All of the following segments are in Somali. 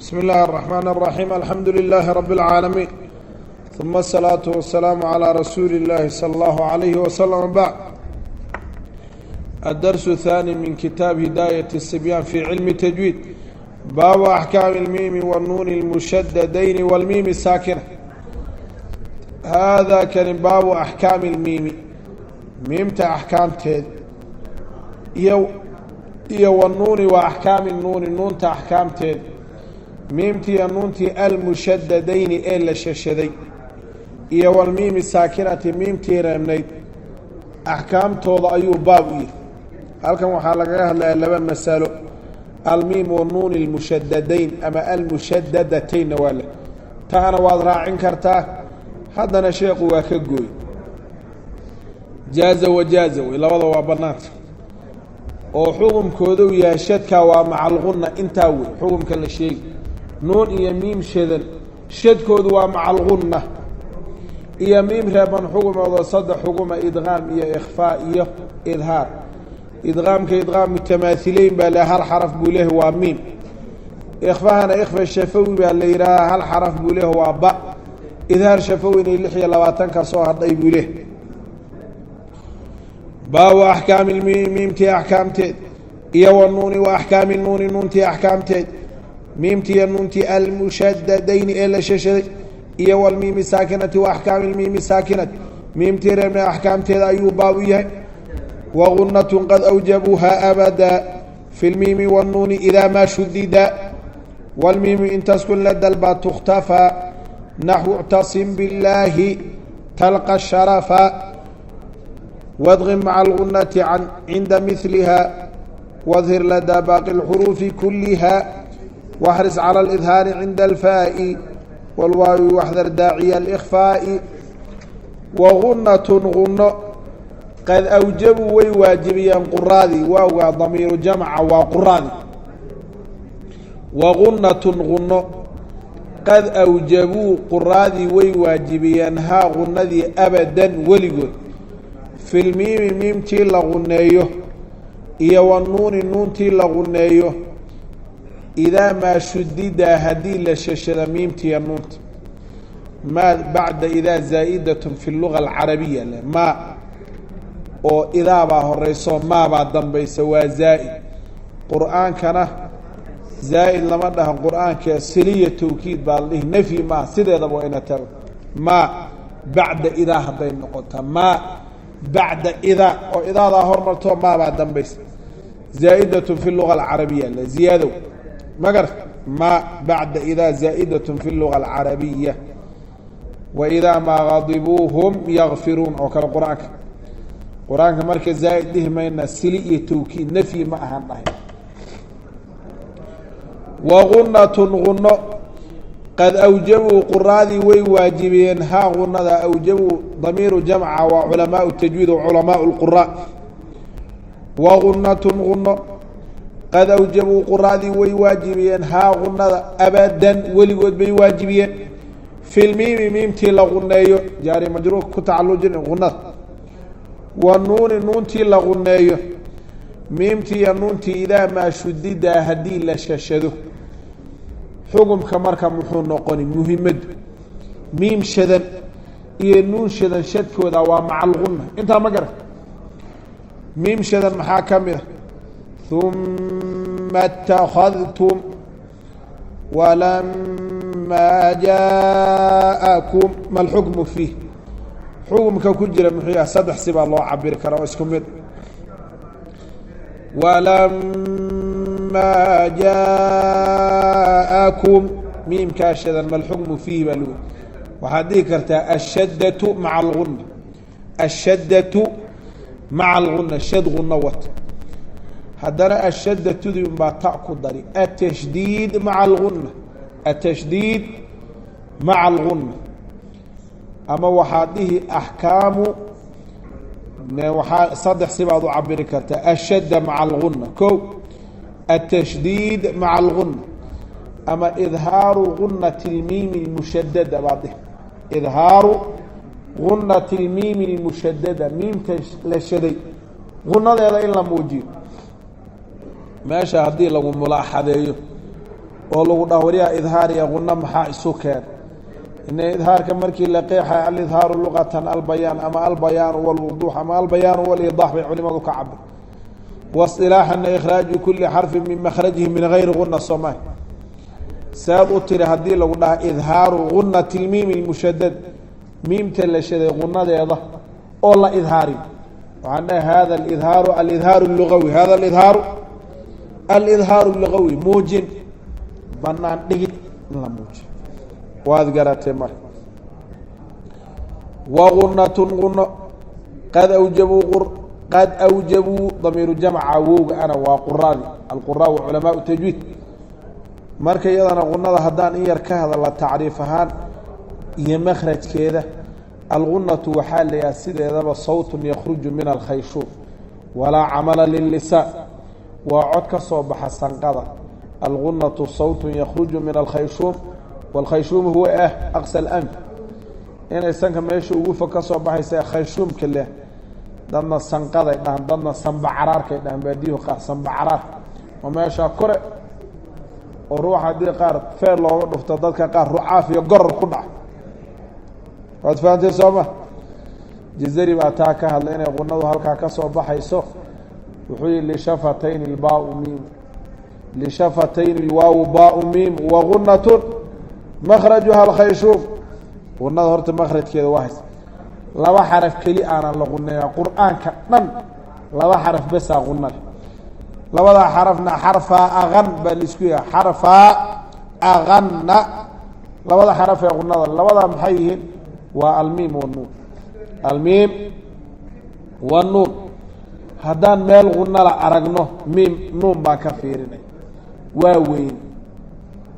بسم الله الرحمن الرحيم، الحمد لله رب العالمين، ثم الصلاة والسلام على رسول الله صلى الله عليه وسلم، بعد. الدرس الثاني من كتاب هداية الصبيان في علم التجويد، باب أحكام الميم والنون المشددين والميم الساكنة. هذا كان باب أحكام الميم، miimta axkaamteed iyo wanuuni wa axkaami nuuni, nuunta axkaamteed, miimtiiyo nuuntii almushadadayni ee la shashaday, iyo walmiimi saakinati, miimtii reebnayd axkaamtooda ayuu baab u yihi. Halkan waxaa lagaga hadlayaa laba masalo: almiim wanuuni almushadadayn ama almushadadataynna waa leh, taana waad raacin kartaa. Haddana sheekhu waa ka gooy, jaaza wajaaza wey, labada waa bannaanta oo xukumkooda u yahay shadkaa waa macalqunna. Intaa wey xukumka la sheegi: nuun iyo miim shadan shadkoodu waa macalqunna, iyo miim reeban xukumooda saddex xukuma: idqaam iyo ikhfaa iyo idhaar. Idqaamka idqaam mutamaathileyn baa le, hal xaraf buu leehay, waa miim. Ikhfahana ikhfa shafawi baa la yidhaahaa, hal xaraf buu leehay, waa ba. Idhaar shafawinay 26ka soo hadhay buu leehay. Baabu axkaami lmiimi, miimtii axkaamteed, iyo wanuuni wa axkaami nuuni, nuuntii axkaamteed, miimtiiyo nuuntii almushadadayni ee la shashaday, iyo walmiimi saakinati wa axkaami lmiimi saakinati, miimtii reebna axkaamteeda ayuu baab u yahay. Wagunatun qad awjabuuha abadaa fi lmiimi wanuuni idaa maa shudida, walmiimu in taskun ladalbaa tukhtafaa, naxwu ictasim billaahi talqa sharafa, wadqim maca algunati cinda miliha, wadhir ladaa baaqi اlxuruufi kuliha, waxris calى اlidhaari cinda alfaa'i walwaawi, waxdar daaciya اlإkhfaa'i. Wagunatun guno qad awjabuu way waajibiyeen quraadii, waawgaa damiiru jamca waa quraadii. Wagunatun guno qad awjabuu quraadii way waajibiyeen haa gunadii abadan weligood, fi lmiimi miimtii la guneeyo iyo wanuuni nuuntii la guneeyo, idaa maa shudida haddii la shashado miimtiiyo nuunta. Maa bacda idaa zaa'idatun fi luga alcarabiya le, maa oo idaabaa horeyso maabaa dambaysa waa zaa'id. Qur-aankana zaa'id lama dhaha, qur-aanka siliya tawkiid baa la dhihi, nafyi maa sideedaba waa ina tago. Maa bacda idaa hadday noqota, maa bacda idaa oo idaadaa hormarto maabaa dambaysa, zaa'idatun fi luga alcarabiya le ziyaadow magar. Maa bacda idaa zaa'idatun fi luga alcarabiya, wa idaa maa gadibuuhum yakfiruun oo kale. Qur-aanka marka zaa'id dhihi mayna, sili iyo tawkiid, nafyi ma ahan dhahay. Wagunatun guno qad awjabuu quraadii way waajibiyeen haa gunada. Awjabuu damiiru jamca waa culamaau tajwiid wa culamaau lquraa. Wagunatun guno qad awjabuu quraadii way waajibiyeen haa gunada abadan weligood bay waajibiyeen, fi lmiimi miimtii la guneeyo, jaari majruur ku tacalujin gunada, wa nuuni nuuntii la guneeyo, miimtii iyo nuuntii idaa maa shudidaa haddii la shashado. Xukumka marka muxuu noqoni? Muhimaddu miim shadan iyo nuun shadan shadkooda waa macalgunna, intaa ma garan. Miim shadan maxaa ka mid a? Uma اtakhadtum, walamaa jaaءakum, ma alxukmu fiih? Xukumka ku jira muxuu yahay? Saddex si baa loo cabiri karaa oo isku mid. Walamaa jaaءakum, miimkaa shadan ma alxukmu fiihi baa lagu, waxaad dhihi kartaa ashaddatu maca alguna, ashaddatu maca alguna, shad guna wat. Haddana ashadatudi unbaa ta ku dari, atashdiid maca alguna, atashdiid maca alguna. Ama waxaad dhihi axkaamu, waxaa saddex si baad u cabiri kartaa: ashadda maca alguna ko, atashdiid maca alguna, ama idhaaru gunati اlmiimi اlmushadada baad dhihi, idhaaru gunati اlmiimi اlmushadada, miimta la shaday gunadeeda in la muujiyo. Meesha haddii lagu mulaaxadeeyo Oo lagu dhaho waryaa idhaar iyo gunno maxaa isu keen? Ina idhaarka markii la qeexay, alidhaaru luqatan albayaan ama albayaanu walwuduux ama albayaanu waliidaax bay culimadu ka cabir. Wasilaaxana ikhraaju kuli xarfin min makhrajihi min gayri guna. Sooma saad u tiri haddii lagu dhaha idhaaru gunati lmiimi lmushadad, miimta la shaday gunadeeda oo la idhaariyo, waxaan dhahay hada alidhaaru alidhaaru lugawi, hada alidhaaru alidhaaru lugawi, muujin banaan dhigid in la muujiyo. Waad garatay. Marka wagunatun guno qad awjabuu, qad awjabuu damiiru jamca wowga ana waa quraadi, alquraa wa culamaau tajwiid. Marka iyadana gunada haddaan in yar ka hadala tacriif ahaan iyo makhrajkeeda, algunatu waxaa la yidhaha sideedaba sawtun yakhruju min alkhayshuum walaa camala lillisaan, waa cod ka soo baxa sanqada. Algunatu sawtun yakhruju min alkhayshuum, waalkhayshuum huwa aqsa alanf, inay sanka meesha ugu fog ka soo baxaysa khayshuumka leh. Dadna sanqaday dhahan, dadna sambacaraarkay dhahan, baadiyuhu qaar sambacaraar oo meeshaa kore oo ruuxa haddii qaar feer looga dhufto dadka qaar rucaaf iyo goror ku dhaca. Waad fahamtay sooma? Jazari baa taa ka hadlay inay qunadu halkaa ka soo baxayso. Wuxuu yihi lishafatayni lbaau miim, lishafatayni lwaawu baau miim, wagunatun makhrajuha alkhayshuum. Qunada horta makhrajkeeda waa hays laba xaraf keli aanan la quneeyaa qur-aanka dhan, laba xaraf besaa quna leh. Labadaa xarafna xarfaa aqan baa laisku yahay, xarfaa aqanna. Labada xaraf ee qunada labadaa maxay yihiin? Waa almiim wanuun, almiim wanuun. Haddaan meel qunala aragno, miim nuun baan ka fiirinay, waa weyne.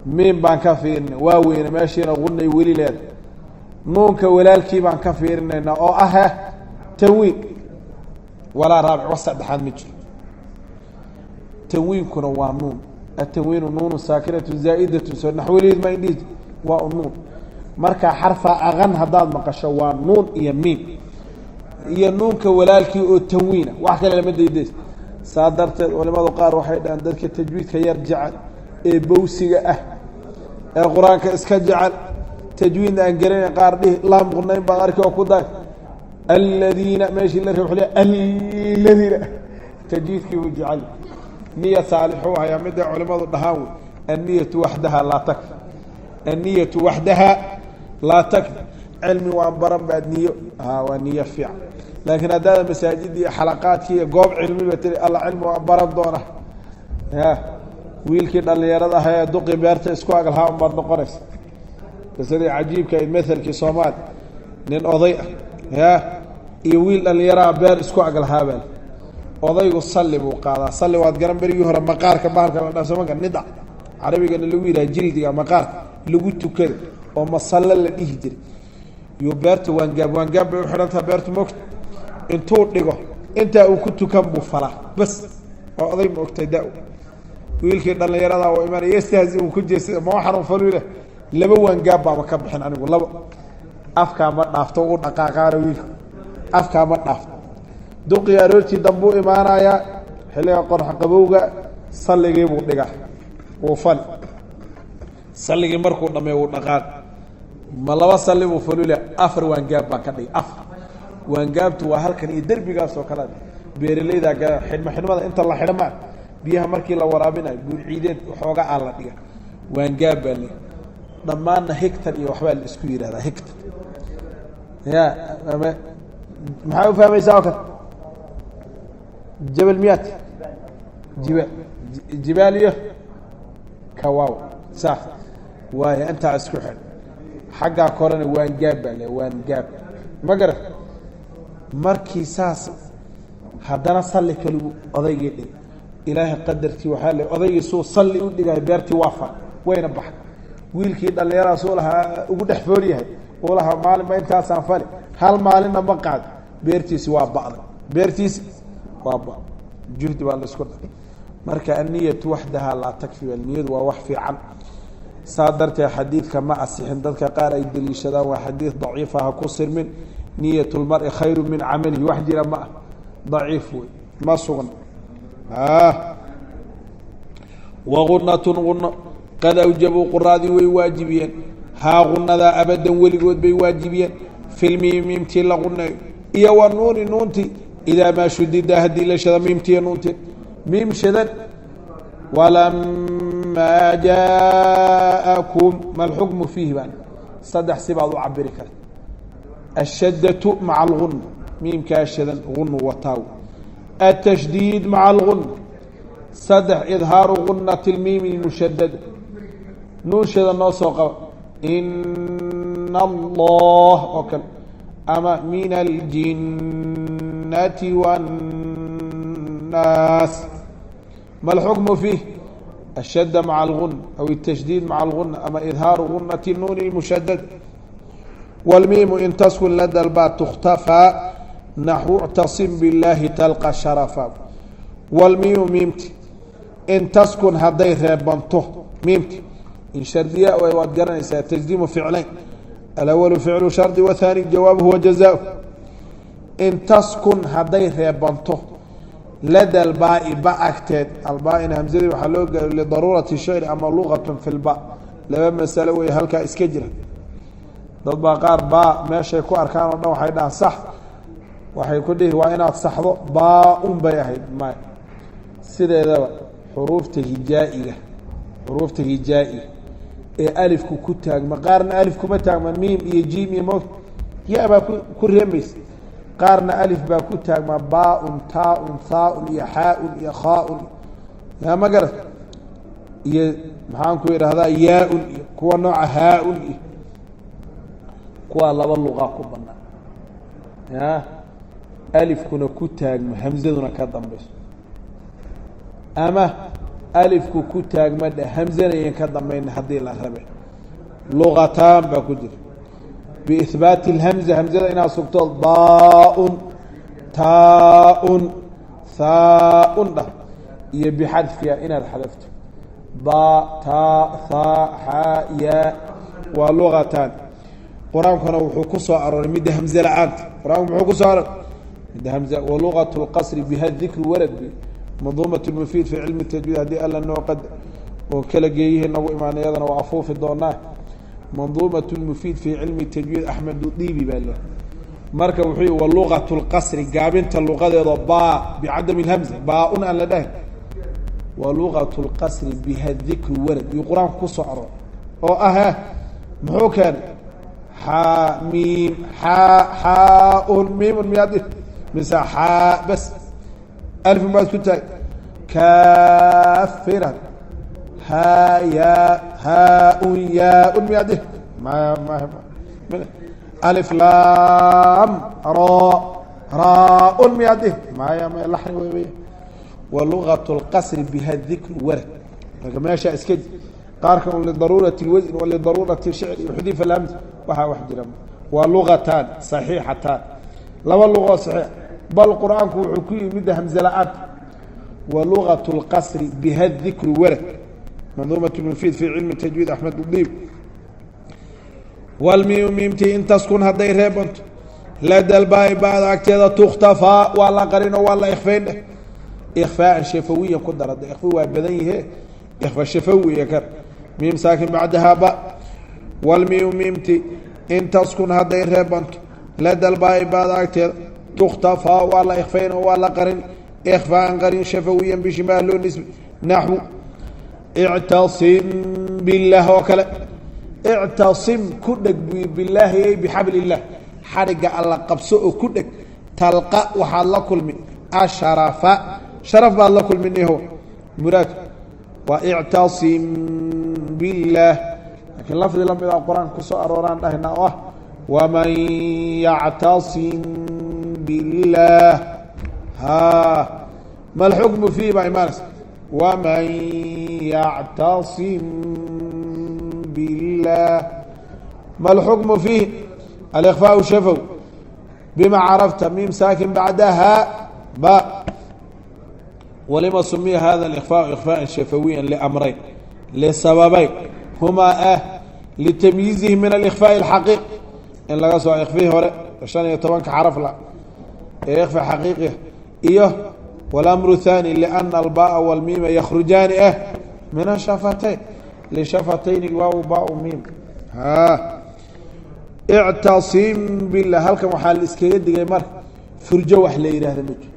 Miim baan ka fiirinay, waa weyne, meeshiina qunay weli leeda. Nuunka walaalkii baan ka fiirinaynaa oo ah tanwiin. Walaa raabic, wax saddexaad ma jiro. Tanwiinkuna waa nuun, atanwiinu nuunu saakinatu zaa'idatu, soo naxweliid ma indhihi, waa u nuun. Marka xarfa aqan haddaad maqasho waa nuun iyo miim iyo nuunka walaalkii oo tanwiina, wax kale lama daydays. Saa darteed culimadu qaar waxay dhahaan dadka tajwiidka yar jecel ee bowsiga ah ee qur-aanka iska jecel, tajwiidna aan garanayn, qaar dhihi laam qunayn baad arki oo ku dar aladiina meeshii la rab aladiina, tajwiidkii buu jecel, niya saalixuu hayaa. Midday culimadu dhahaan wey anniyatu waxdaha laa takfi, anniyatu waxdaha laa takfi. Cilmi waan baran baad niyo, waa niyo fiican, laakiin haddaada masaajidii iyo xalaqaadkii iyo goob cilmiba tiri alla cilmi waan baran doona, ya wiilkii dhallinyarada ahaa ee duqii beerta isku aglahaa unbaad noqonaysa. Qisadii cajiibka ayd maelkii soomaali, nin oday ah ya iyo wiil dhallinyaraha beer isku aglahaabaa. Odaygu salli buu qaadaa. Salli waad garan, berigii hore maqaarka bahalka la dhaafsamanka nidac carabigana lagu yidhaha jildiga maqaarka lagu tukada oo masallo la dhihi jiray. Yuu beerta waangaab waangaab bay u xidhantaha beertu mogta, intuu dhigo intaa uu ku tukan buu falaa bas. Waa oday ma ogtay da. Wiilkii dhallinyarada oo imanaya yastahzi uu ku jeesa, ma waxaan falu leh, laba waangaab baaba ka bixin anigu, laba afkaa ma dhaafto. U dhaqaaqaana wiilku afkaa ma dhaafto. Duqii aroortii dambuu imaanayaa xilliga qorx qabowga, salligii buu dhigaa, wuu fali. Salligii markuu dhameey wuu dhaqaaq, ma laba salli buu falule, afar waangaab baan ka dhigay. Afar waangaabtu waa halkan iyo derbigaas oo kale. Beeralayda gara xidhmo xidhmada inta la xidho maa biyaha markii la waraabinayo buurciideed waxooga aa la dhiga, waangaab baa le. Dhammaanna higtar iyo waxbaa la isku yidhahdaa higtar ya ama maxaa u fahmaysaa oo kale jabal miyaat jibaal jibaal iyo kawaw sax waayo. Intaa isku xidh xaggaa korena waangaab baa le, waangaab ma garat. Markii saas haddana salli kaligu odaygii dhig, ilaahay qadarkii waxaa le odaygii suu salli u dhigahay beertii waa far wayna baxay. Wiilkii dhallinyaraha suu lahaa ugu dhex fool yahay, uu lahaa maalinba intaasaan fali, hal maalinna ma qaad, beertiisi waa ba'day, beertiisi waa ba'day. Juhdi baa la isku dha. Marka anniyatu waxdaha laa takfi, niyadu waa wax fiican. Saa darteed xadiidka ma asixin dadka qaar ay deliishadaan, waa xadiid daciifa, ha ku sirmin. Niyat lmari khayru min camalihi wax jira ma ah, daciif wey, ma sugna. Wagunatun guno Qad awjabuu quraadii way waajibiyeen haa gunadaa abadan weligood bay waajibiyeen filmiimi miimtii la guneeyo iyo wa nuuni nuuntii idaa maa shudida haddii la shada miimtiiyo nuuntii miim shadan. Walamaa jaa'akum ma alxukmu fiihi baan saddex si baad u cabiri karta. Ashaddatu maca algunna, miimkaa shadan gunu wataaw. Atashdiid maca algunna. Saddex, idhaaru gunati lmiimi mushadada. Nuun shada noo soo qaba, ina allah oo kale ama min aljinnati waannaas. Ma alxukmu fiih? Ashadda maca algunna aw atashdiid maca algunna ama idhaaru gunati nuuni lmushadada. Wاlmiimu in taskun lada lbaa tukhtafaa naxwu ictasim billaahi talqa sharafa. Wاlmiimu miimti in taskun hadday reebanto, miimti in shardiya waad garanaysaa, tajdiimu ficlayn, alawalu ficlu shardi wathani jawaabuhu wa jazaau. In taskun hadday reebanto lada albaai ba agteed, albaaina hamzadii waxaa loo gaaro lidaruurati shicri ama lugatun fi lba, laba masalo wey halkaa iska jira. Dad baa qaar baa meeshay ku arkaan oo dhan waxay dhahaan sax, waxay ku dhihi waa inaad saxdo baa-un bay ahayd. May, sideedaba xuruufta hijaa'iga, xuruufta hijaa'iga ee alifku ku taagma, qaarna alif kuma taagma, miim iyo jiim iyo mo ya baa ku reemaysa, qaarna alif baa ku taagma, baa-un, taa-un, thaa-un iyo xaa-un iyo khaa-un, yaa ma garat, iyo maxaan ku idhahdaa yaa-un iyo kuwa nooca haa-un iyo kuwaa laba luqaa ku banaan, ya alifkuna ku taagmo hamzaduna ka dambayso, ama alifku ku taagma dhe hamzanayan ka dambayna haddii la rabe. Luqataan baa ku jira biihbaati اlhamza, hamzada inaad sugto baa-un, taa-un, thaa-un dhah, iyo bixadfiha inaad xadafto ba, taa, thaa, xaa, yaa, waa luqataan. Qur-aankuna wuxuu ku soo arooray midda hamze la-aanta. Qur-aanku muxuu ku soo arooray? Midda hamze. Wa luqat اlqasri biha dikru warad bi manduumat lmufiid fi cilmi tajwiid. Haddii alla noo qadar oo kala geeyihii nagu imaanay iyadana waa afuufi doonaa. Manduumat lmufiid fi cilmi tajwiid Axmedu Diibi baa lehay. Marka wuxuu yihi wa luqat lqasri, gaabinta luqadeeda baa bicadami lhamza, baa-un aan la dhahay, wa luqat lqasri biha dikru warad iyo qur-aanku ku soo arooray oo ah muxuu keenay? Xaa miim xaa xaa-un miimun miyaad mise xaa bas alifun baad ku taag kaafirad haa yaa haa-un yaa-un miyaad ma alif laam ro raa-un miyaad maya maya laxni wey. Wa luqat lqasri biha dikru warad. Marka meeshaa iska ji qaarka un lidaruurati اlwasn wa lidaruurati shicri xudifa alhamz, waxaa wax jira waa lugataan saxiixataan, laba luqoo saxiix, bal qur-aanku wuxuu ku yimi midda hamze la-aanta. Wa luqat اlqasri biha dikru warad, manduumat mufiid fi cilmi tajwiid Axmed udiib. Walmiimu miimtii in taskun hadday reebanto ladalbaai baada agteeda tukhtafaa, waa la qarinoo waa la ikfayn dheh, ikfaaan shafawiyan ku darada, ikfa waa badan yihe, ikfa shafawiya kar miim saakin bacdahaa ba. Walmiimu miimti in taskun hadday reebanto ladalbaai baada agteeda tukhtafaa, waa la ikfayn oo waa la qarin, ikfaaan qarin shafawiyan bishimaah loo nisbi, naxwu ictasim billaah oo kale. Ictasim ku dheg buy bilaahi ay bixabli illaah, xadhigga alla qabso oo ku dheg, talqa waxaad la kulmi asharafa, sharaf baad la kulmi niho. Muraad waa ictasim billaah, laakiin lafdi la mid a qur-aanka kusoo arooraan dhahaynaa oo ah waman yactasim billaah. Ha ma alxukmu fiihi baa imaanaysa? Waman yactasim biاllah ma alxukmu fiihi? Alikfaau shafow bima carafta miim saakin bacdaha ba. Walima sumiya hada alikfaau ikfaءa shafawiya? Liamrayn, lisababayn, humaa ah litamyiizihi min alikfaaءi alxaqiiqi, in laga soo ikfihi hore 15-ka xaraf la ee ikfa xaqiiqiah, iyo walamru thaani liana albaa walmiima yakhrujaani ah min ashafatayn. lishafatayni waaw baa miim. Ictasim billah, halkan waxaa la iskaga digay marka furjo wax la yidhaahda ma jiro.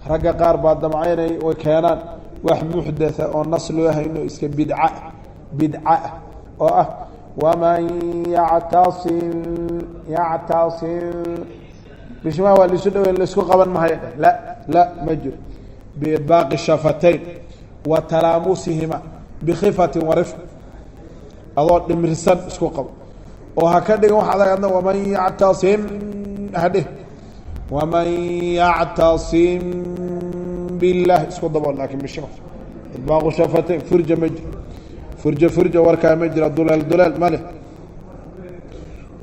Ragga qaar baa damcaynay oy keenaan wax muxdatha oo nas loo hayno iska bidca bidca oo ah waman yactasim yactasim bishmaa waa laisu dhaweyn laisku qaban mahayo. La la ma jiro biidbaaqi shafatayn wa talaamusihima bikhifatin wa rifq, adoo dhimirsan isku qabo oo ha ka dhigan wax adag adna waman yactasim hadheh waman yactasim billah isku dabo, laakiin bishima idbaaqu shafatayn furja ma jiro, furja furja warkaa ma jira, duleel duleel ma leh.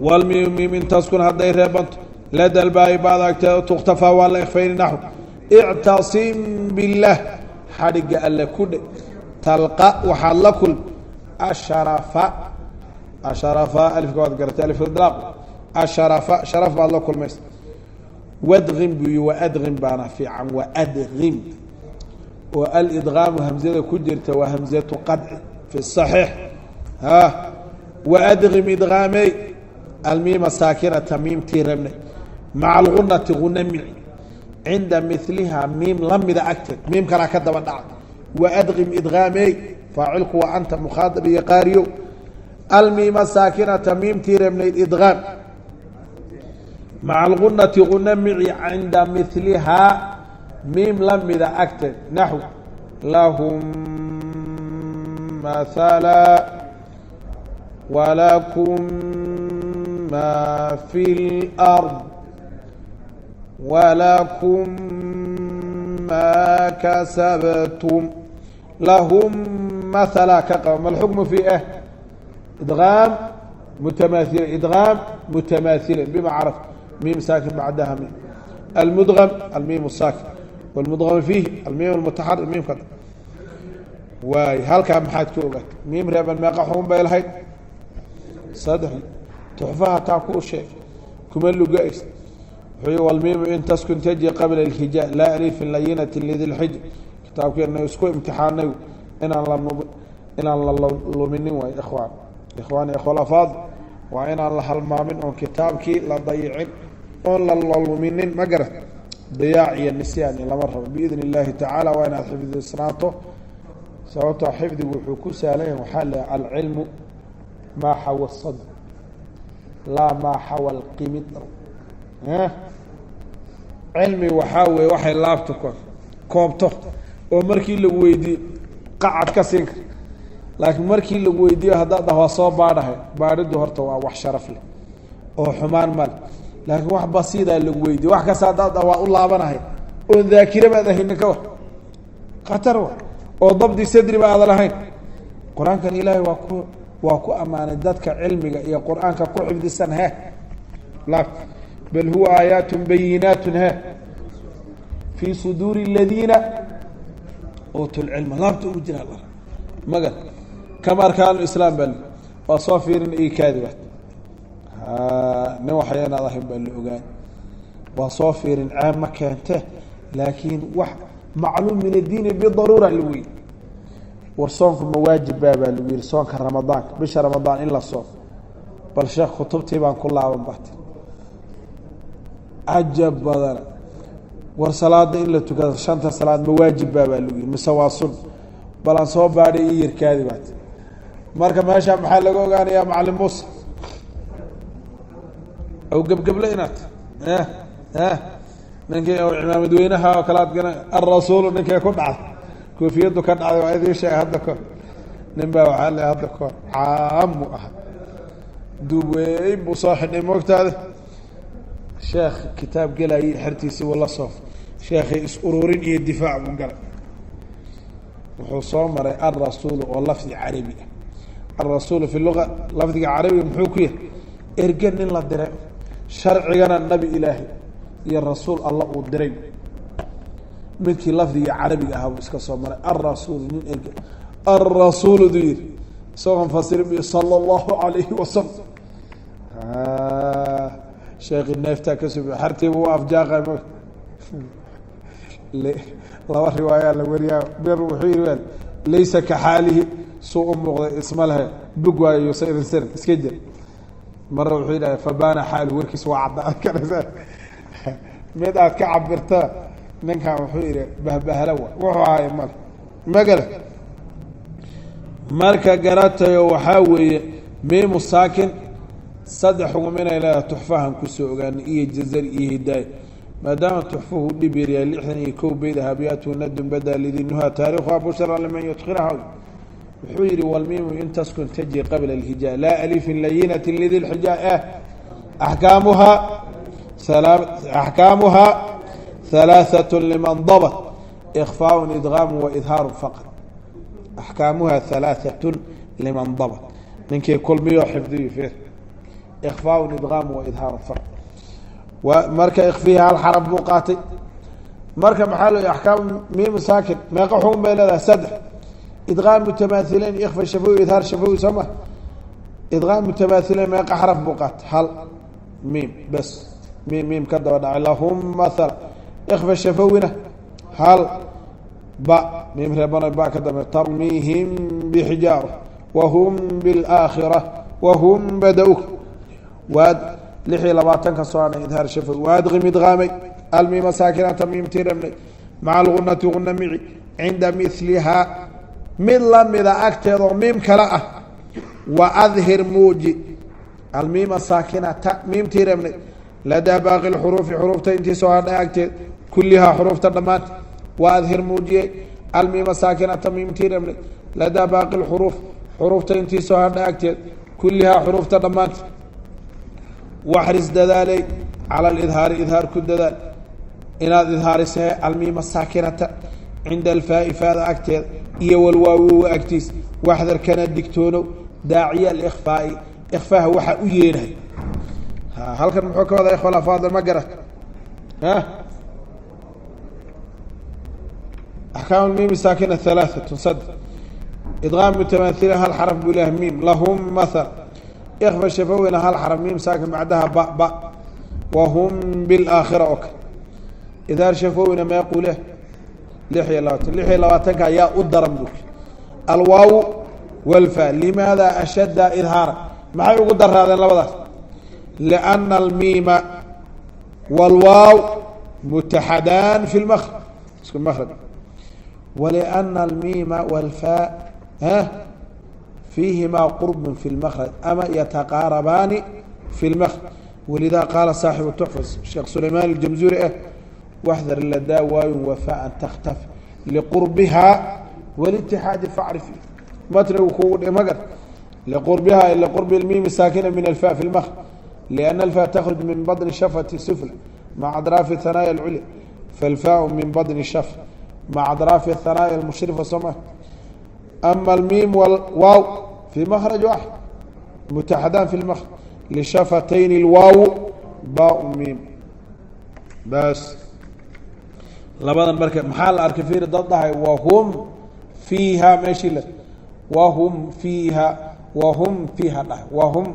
Walmiim miim intaskun hadday reebanto ladalbaayi baad agteeda tukhtafaa waa la ikfayni naxw ictasim billaah, xadhigga alle ku dhe, talqa waxaad la kulmi asharafa asharafa alifka waad garatay alif idlaaq asharafa sharaf baad la kulmaysa. Wadqim buu yihi waadqim baana fiican waadqim oo alidqaamu hamzada ku jirta waa hamzatu qadci fi saxiix. Ha waadqim idqaamey almiima saakinata miimtii rabnay maca algunati guna mici cinda milihaa miim lamida agteed miim kalaa ka daba dhaca. Waadqim idqaamey faacilku waa anta mukhaadab iyo qaariyo almiima saakinata miimtii rabnayd idqaam maca algunati guna mici cinda milihaa miim lamida agteed naxw lahum mahala walakum ma fi اlأrض walakum ma kasabtum lahum mahala ka qaba. Ma alxukmu fi idgaam mutamaahilan idgaam mutamaahilan bima caraf miim saakin bacdaha miim almudgam almiim saakin wاlmudgam fiihi almiim almutaxarik miim ka waay. Halkaa maxaad ka ogaatay miim reeban meeqa xukun bay lahayd? Saddex. Tuxfaha taa kuu sheeg kuma lugays. Wuxuu yihi walmiimu in taskun taji qabla alhijaa laa alifin layinati lidi lxija. Kitaabkeena isku imtixaanay inaan la inaan la luminin waay ikhwaan ikhwaan ikhwal afaadil, waa inaan la halmaamin oon kitaabkii la dayicin oon la luminin ma garat. Dayaac iyo nisyaan lama rabo biidn illaahi tacaala, waa inaad xifdisnaato. Sababtoo xifdigu wuxuu ku sahlan yahay waxaa la alcilmu maa xawa sadr laa maa xawa alqimidr. Cilmi waxaa weeye waxay laabta koobto oo markii lagu weydiiyo qacad ka siin kar, laakiin markii lagu weydiiyo haddaad dhah waa soo baadhahay, baadhiddu horta waa wax sharaf leh oo xumaan male, laakiin wax basiidaa lagu weydiiyo wax kasta haddaad dhah waa u laabanahay oon daakire baad ahaynin ka wa khatar wa oo dabdi sadri ba aadan ahayn. Qur-aankan ilaahay waa ku ammaanay dadka cilmiga iyo qur-aanka ku xifdisan he laabta bal huwa aayaat bayinaat he fii suduuri aladiina uutuu lcilma laabta ugu jiraa magar kama arkaanu islaam baa waa soo fiirin io kaadibaad nin waxay inaad ahayn baa la ogaan waa soo fiirin ceeb ma keente, laakiin wax macluum min addiini bidaruura lagu yidhi. War soonku ma waajib baa lagu yihi soonka ramadaanka bisha ramadaan in la soomo, bal sheekh kutubtii baan ku laaban baati cajab badana. War salaada in la tukado shanta salaad ma waajib baa lagu yihi mise waa sun, bal aan soo baadhay io yarkaadi baati. Marka meesha maxaa laga ogaanayaa macalin muuse aw gebgeble inaad ninkii cimaamad weynaha oo kale ad gana alrasuulu ninkay ku dhacday koofiyaddu ka dhacday waa idiin sheegay hadda kahor. Nin baa waxaa le hadda kahor caamu aha duub weyn buu soo xidhay moogtaada sheekh kitaab gelayay xertiisii wuu la soof sheekhay is ururin iyo difaac buu galay. Wuxuu soo maray alrasuulu oo lafdi carabi ah. Alrasuulu fi luga lafdiga carabiga muxuu ku yahay erge nin la diray, sharcigana nabi ilaahi iyo rasuul alla uu diray. Midkii lafdiga carabiga ahaa buu iska soo maray alrasuul nin erge alrasuulu duu yihi isagoon fasirin bi sala allahu alayhi wasalam. Sheekhi neeftaa ka sub xartiiba u afjaaqay m laba riwaayaa la wariyaa bir wuxuu yihi laysa ka xaalihi Suu u muuqday isma lehe, bug waayo yuusa idin sirin, iska jir. Marna wuxuu yidhaha fabaana xaalu, warkiis waa cadda. Mid aad ka cabirta ninkan wuxuu yidhi bahbahla wa wuxuu ahaay male magala. Marka garatayo waxaa weeye miimu saakin saddex xugum inay leedahay, tuxfahan kusoo ogaanay iyo jazari iyo hidaaya. Maadaama tuxfuhu dhib yaryahay, 61 beyd ah, abyaatu nadun bada lidinuha taarikhuha bushra liman yutqinaha. Wuxuu yihi walmiimu in taskun taji qabla alhijaa laa alifin layinati lidi lxijaa axkaamuhaa halaaثaة liman dabat ikfaaء idgaamu waidhaaru faqad. Axkaamuha halaaثaة liman dabat, ninkii kulmiyo xifdiyo fir, ikfaaء idgaamu waidhaaru faqad. Marka ikfihi hal xaraf buu qaatay. Marka maxaa loo axkaam miimu saakin meeqa xukun bay leedahay? Saddex. Idqaam mutamaathileyn, ikfa shafawi, idhaar shafawi, soo ma? Idqaam mutamaathileyn meeqa xaraf buu qaatay? Hal miim bes, miim miim ka daba dhacay, lahum mathala. Ikfa shafawina hal ba, miim reebana ba ka dambe, tarmiihim bixijaara wahum biاlaakhira wahum bada-uk. Waad 26ka soo hadhay idhaar shafawi. Waadqim idqaamay almiima saakinata, miimtii rabnay, maca algunati guna mici, cinda milihaa mid lamida agteeda oo miim kale ah. Wa adhir muuji almiima saakinata, miimtii rabnay, ladaa baaqi lxuruufi, xuruufta intii soo hadhay agteed, kullihaa xuruufta dhammaanta. Wa adhir muujiyey almiima saakinata, miimtii rabnay, ladaa baaqi lxuruuf, xuruufta intii soo hadhay agteed, kullihaa xuruufta dhammaanta. Waxris dadaaley cala alidhaari, idhaar ku dadaal inaad idhaarisee almiima saakinata cinda alfaai, faada agteeda iyo walwaawowa agtiis. Waxdar kana digtoonow daaciya alikfaai, ikfaaha waxaa u yeedhay. Halkan muxuu ka wadaa, ikhwa afaadil? Ma garat? Axkaam miimi saakina halaaثatun, saddex. Idqaam mutamaahila hal xaraf buu leeyahay, miim lahum mathal. Ikfa shafawina hal xaraf, miim saakin bacdaha ba ba, wahum biاlaakhira oo kale. Idhaar shafawina meequu leh? 26. 26-ka ayaa u daran buu alwaaw walfa. Limaada ashadda idhaara? Maxay ugu daraadeen labadaas? Lianna almiima wاlwaaw mutaxadaan fi lmakraj, isku makraj, waliana almiima walfaa fiihimaa qurb fi lmakraj ama yataqaarabaani fi lmakraj. Walida qaala saaxibu tuxfa sheekh sulaymaan aljamzuuri waxdar ladaa waayun wafaan takhtaf liqurbihaa walitixaadi facrif matnigu kugu dhe magar liqurbihaa, liqurbi lmiimi saakina min alfa fi lmakraj, lianna alfa takhruj min badni shafati sufla maca adraafi hanaaya alculya, falfaau min badni shafa maca adraafi hanaaya almushrifa, soo ma? Ama almiim walwaaw fi makraj waaxid, mutaxadaan fi lmakraj lishafatayni alwaaw baa miim bas labadan. Marka maxaa la arkay? Fiiri, dad dhahay wahum fiiha, meeshii le wahum fiiha, wahum fiiha dhahay, wahum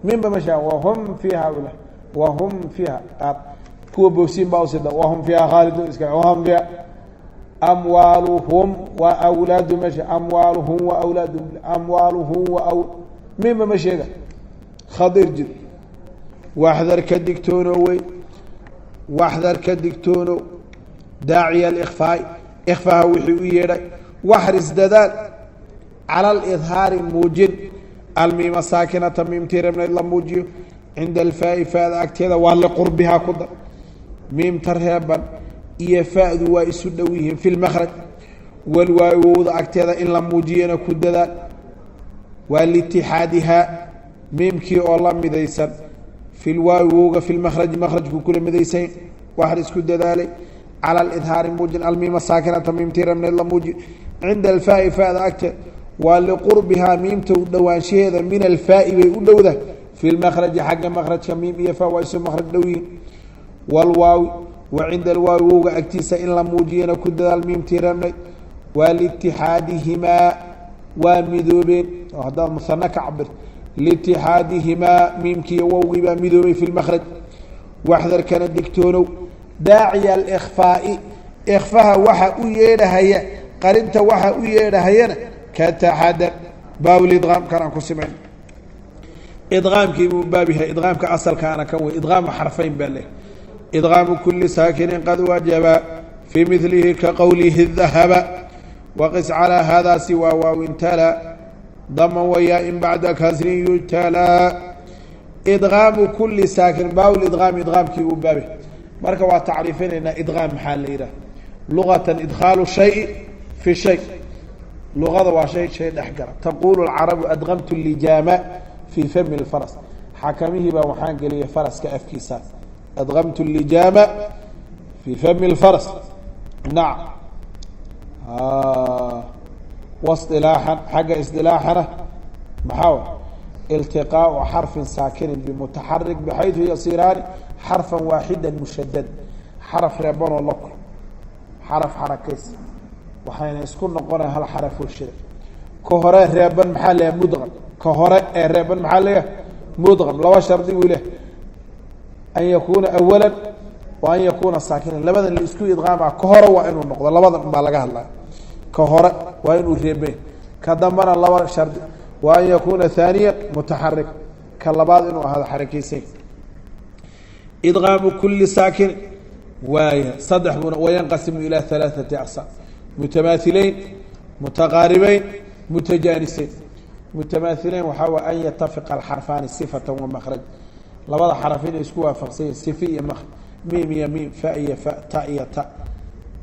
minba mesha wahum fiiha ule, wahum fiiha qaar kuwa boosiin baa usida, wahum fiiha khaalidun iska, wahum fiiha amwaaluhum wa awlaadu, mesha amwaaluhum wa awlaaduhum, amwaaluhum wa aw minba ma sheega, khadiir jir. Waxdar ka digtoono wey, waxdar ka digtoono daaciya alikfaai, ikfaaha wixii u yeedhay. Waxris dadaal cala alidhaari, muujin almiima saakinata, miimtii rabnayd la muujiyo, cinda alfaai, faada agteeda, waa liqurbihaa ku dar. Miimta reeban iyo fa'du waa isu dhow yihiin fi lmakraj. Walwaawowda agteeda in la muujiyana ku dadaal, waa liitixaadihaa, miimkii oo la midaysan fi lwaawowga fi lmakraji, makrajku kula midaysan. Waxris ku dadaalay cala alidhaari, muujin almiima saakinata, miimtii rabnayd la muujiyo, cinda alfaai, faada agteed, waa liqurbihaa, miimta u dhowaanshaheeda, min alfaai bay u dhowdahay fi lmakraji, xagga makrajka miim iyo fa waa isu makraj dhow yihiin. Walwaawi wa cinda alwaawi, wowga agtiisa in la muujiyana ku dadaal miimtii rabnayd, waa liitixaadihimaa, waa midoobeen oo haddaad musano ka cabirto liitixaadihimaa, miimkiiyo wowgii baa midoobay fi lmakraj. Waxdar kana digtoonow daaciya alikfaai, ikfaha waxa u yeedhahaya, qarinta waxa u yeedhahayana Ka taxadar baabulidqaam kan aan ku simayn. Idqaamkii buu baab yahay. Idqaamka asalkaana kan wey, idqaamu xarfayn baa leh. Idqaamu kuli saakinin qad wajaba fii milihi ka qowlihi dahaba. Waqis calaa haadaa siwaa waawin tala daman wayaa in bacda kasrin yujtalaa. Idqaamu kuli saakin, baabulidqaam, idqaamkii buu baab yahay. Marka waa tacriifinaynaa idqaam maxaa la yidhaha luqatan. Idkhaalu shayi fi shay, luqada waa shay shay dhex gala. Taqulu alcarabu adqamtu lijaama fii fami lfaras, xakamihii baa waxaan geliyay faraska afkiisa. Adqamtu lijaama fii fami lfaras. Nacam. Wasilaaxan, xagga isdilaaxana maxaa? Iltiqaau xarfin saakinin bimutaxarik bxayثu yasiraani xarfa waaxida mushadad. Xaraf reebanoo la kul xaraf xarakaysa, waxayna isku noqonaya hal xarafoo shira. Ka hore reeban maxaa leeyahay? Mudqam. Ka hore ee reeban maxaa leeyahay? Mudqam. Laba shardi buu leeyahay: an yakuuna awala wa an yakuuna saakinan. Labadan la isku idqaamaa ka hore waa inuu noqdo, labadan baa laga hadlaya. Ka hore waa inuu reebay, ka dambana laba shardi: wa an yakuuna haaniya mutaxarik, ka labaad inuu ahaado xarakeysan. Idqaamu kuli saakin waaya saddex buna, wayanqasimu ilى halaaثati aqsaam: mutamaathileyn, mutaqaaribeyn, mutajaaniseyn. Mutamaathileyn waxaa way an yatafiqa alxarfaani sifata wa makraj, labada xaraf inay isku waafaqsan yihin sifi iyo makraj, miim iyo miim, fa iyo fa, ta iyo ta.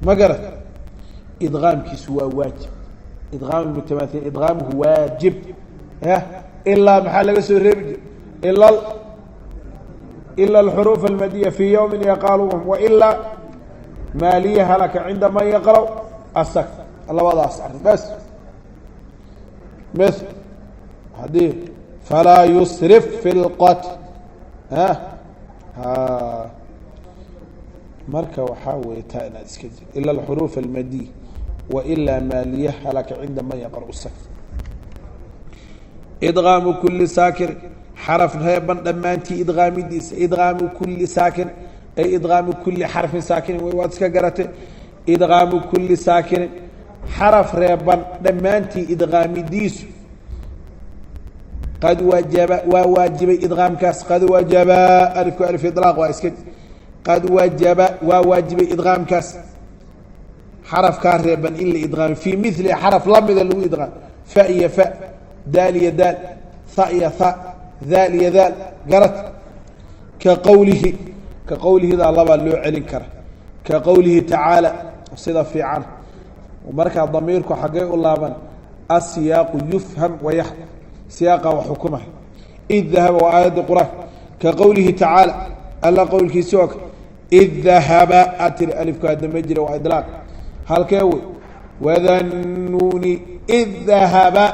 Ma garat? Idqaamkiisu waa waajib. Idqaam mutamaathileyn, idqaamuhu waajib. Ya ilaa maxaa laga soo reebi jira? Ila alxuruuf almadiya fii yowmi yaqaaluhum, wailaa maaliya halaka cinda man yaqra' asak. Labadaas arrin bas. Mil haddii falaa yusrif fi lqatl. Marka waxaa weeye taa inaad iska jir, ila alxuruuf almadiya wailaa maaliya halaka cinda man yaqra' sak. Idqaamu kuli saakin, xaraf reeban dhammaantii idqaamidiisa. Idqaamu kuli saakin ay idqaamu kuli xarfin saakinin wey, waad iska garatay. Idqaamu kuli saakinin, xaraf reeban dhammaantii idqaamidiisu, qad wajaba, waa waajibay idqaamkaas. Qad wajaba, alifku alif ilaaq waa iska. Qad wajaba, waa waajibay idqaamkaas, xarafkaa reeban in la idqaami, fii mili xaraf lamida lagu idqaam, fa iyo fa, daal iyo daal, tha iyo tha, daal iyo daal. Garat? Ka qowlihi, ka qowlihidaa labaa loo celin kara. Ka qowlihi tacaala sida fiican. Markaa damiirku xaggay u laaban? Asiyaaqu yufham wayaxkum, siyaaqa wax xukumay. Id dahaba waa aayadda qur-aanka. Ka qowlihi tacaala, alla qowlkiisi oo kale. Id dahaba atiri, alifkaa dambe jira waa idlaaq. Halkee wey? Wadannuuni id dahaba.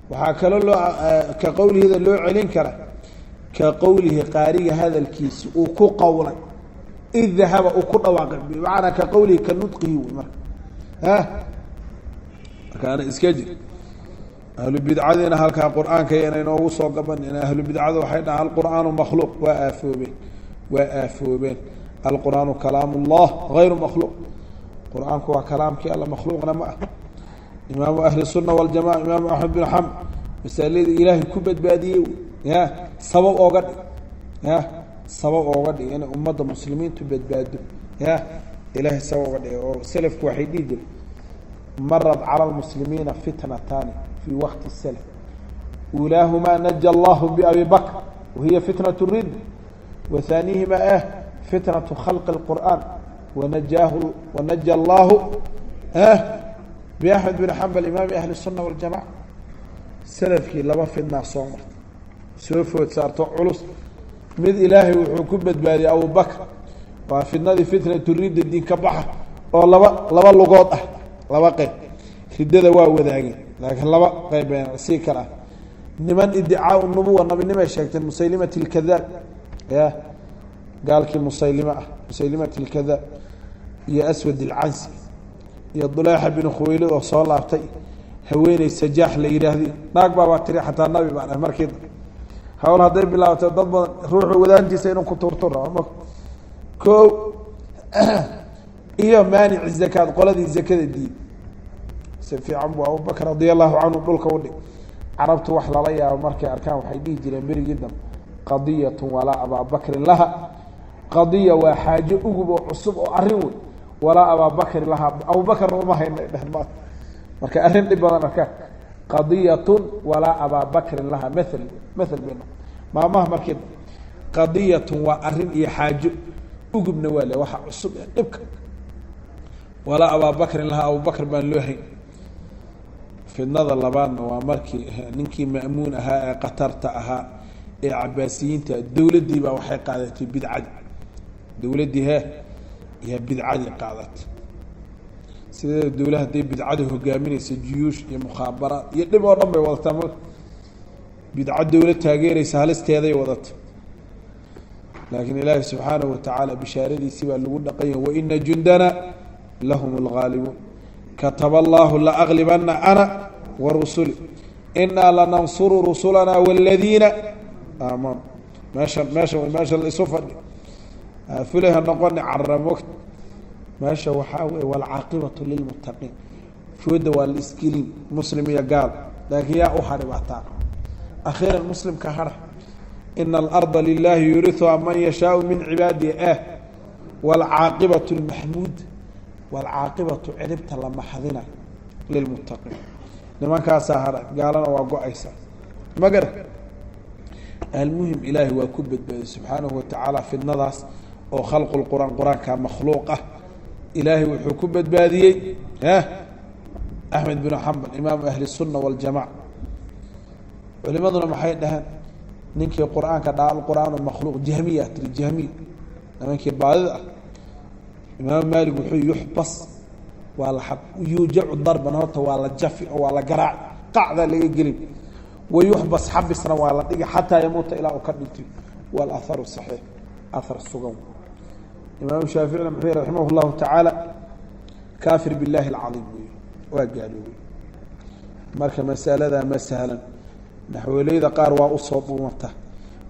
Waxaa kaloo loo ka qowlihida loo celin kara ka qowlihi, qaariga hadalkiisi uu ku qowlay, id dahaba uu ku dhawaaqay, bimacnaa ka qowlihi ka nudqihi wey. Marka markaana iska jir ahlu bidcadiina halkaa qur-aanka yana inoogu soo gabanin. Ahlu bidcada waxay dhahaan alqur'aanu makhluuq. Waa aafoobeen, waa aafoobeen. Alqur'aanu kalaam ullah hayru makhluuq. Qur-aanku waa kalaamkii Alla, makhluuqna ma ah. Imaamu ahli sunna waljamaca, imaamu Axmed bin xambal, masalada ilaahay ku badbaadiyey, ya sabab ooga dhig, ya sabab ooga dhig inay ummadda muslimiintu badbaado, ya ilahay sabab ooga dhigay. Oo selafku waxay dhihi jireen: marat cala lmuslimiina fitnataani fii waqti salaf, uulaahumaa naja allahu biabi bakr wahiya fitnat ridda, wa haanihima fitnatu khalqi اlqur'aan, wanajaahu wanaja allahu biaxmed bin xambal, imaami ahli الsuna waljamaca. Salafkii laba fidnaa soo martay, soo food saarto culus. Mid ilaahay wuxuu ku badbaadiyey Abubakr, waa fitnadii fitnatu ridda, diin ka baxa oo laba lugood ah, laba qeyb. Riddada waa wadaageen, laakiin laba qeyb bayna sii kala ah. Niman iddicaau nubuwa, nabinimay sheegteen, Musaylimat alkadaab, ya gaalkii Musaylime ah, Musaylimat alkadaab iyo Aswad alcansi iyo Duleyxa bin Khuwaylid oo soo laabtay, haweeney Sajaax la yidhaahday, naag baabaa tiri xataa nabi baan ah. Markii dambe hawl hadday bilaabatay, dad badan ruuxu wadaantiisa inuu ku turtur rabo ko iyo maanici zakaad, qoladii zakada diid. Si fiican buu Abubakr radia allahu canhu dhulka udhig. Carabtu wax lala yaabo markay arkaan waxay dhihi jireen berigii dambe qadiyatun walaa abaabakrin laha. Qadiya waa xaajo ugub oo cusub oo arrin wey, walaa abaabakrin laha, Abubakarna uma hayna dhehen maanta markay arrin dhib badan arkaan. Qadiyatun walaa abaabakrin laha maal maal bay noqon maamaha markii. Qadiyatun waa arrin iyo xaajo ugubna waa le waxa cusub ee dhibka, walaa abaabakrin laha, Abubakr baan loo hayn. Fidnada labaadna waa markii ninkii ma'muun ahaa ee qatarta ahaa ee Cabaasiyiinta, dowladdii baa waxay qaadatay bidcadii. Dowladdii he yaa bidcadii qaadatay. Sideeda dowla hadday bidcada hogaaminaysa juyuush iyo mukhaabaraad iyo dhib oo dhan bay wadataa. Marka bidca dowlad taageeraysa halisteeday wadata, laakiin Ilaahi subxaanahu watacaala bishaaradiisii baa lagu dhaqanya, waina jundana lahum اlgaalibuun, kataba allahu laaglibana ana warusuli, inaa lanansuru rusulana wاladiina aamanuu. Meesha meesha meesha la isu fadhi fulay ha noqoni carramogta. Meesha waxaa wey waalcaaqibatu lilmuttaqiin. Fooda waa la isgelin muslim iyo gaal, laakiin yaa u hadhi baataa akhiiran? Muslimka hadha. Ina alarda lilahi yuriuhaa man yashaau min cibaadihi. Waalcaaqibatu lmaxmuud, waalcaaqibatu ciribta la maxdinayo lilmuttaqiin. Nimankaasaa hadha, gaalana waa go-aysa ma gara. Almuhim, Ilaahay waa ku badbaadiyey subxaanahu watacaala fidnadaas oo khalqu lqur'aan, qur-aanka makhluuq ah. Ilaahay wuxuu ku badbaadiyey Axmed binu Xambal, imaamu ahli الsunna waاljamaca. Culimaduna maxay dhaheen? Ninkii qur-aanka dhaa alqur'aanu makhluuq, jahmiya tiri, jahmiya, nimankii baadida ah. Imaam Maalik wuxuu yuxbas, waa la yuujacu darban, horta waa la jafi oo waa la garaaci, qacdaa laga gelin, wayuxbas, xabisna waa la dhigi, xataa yamuuta, ilaa uu ka dhintay. Walaharu saxiix, ahar sugan. Imaam Shaaficina muxuu yihi raximah llahu tacaala? Kaafir biاllahi alcaiim wey, waa gaaloobay. Marka masaladaa ma sahlan, naxweleyda qaar waa usoo dhuumata.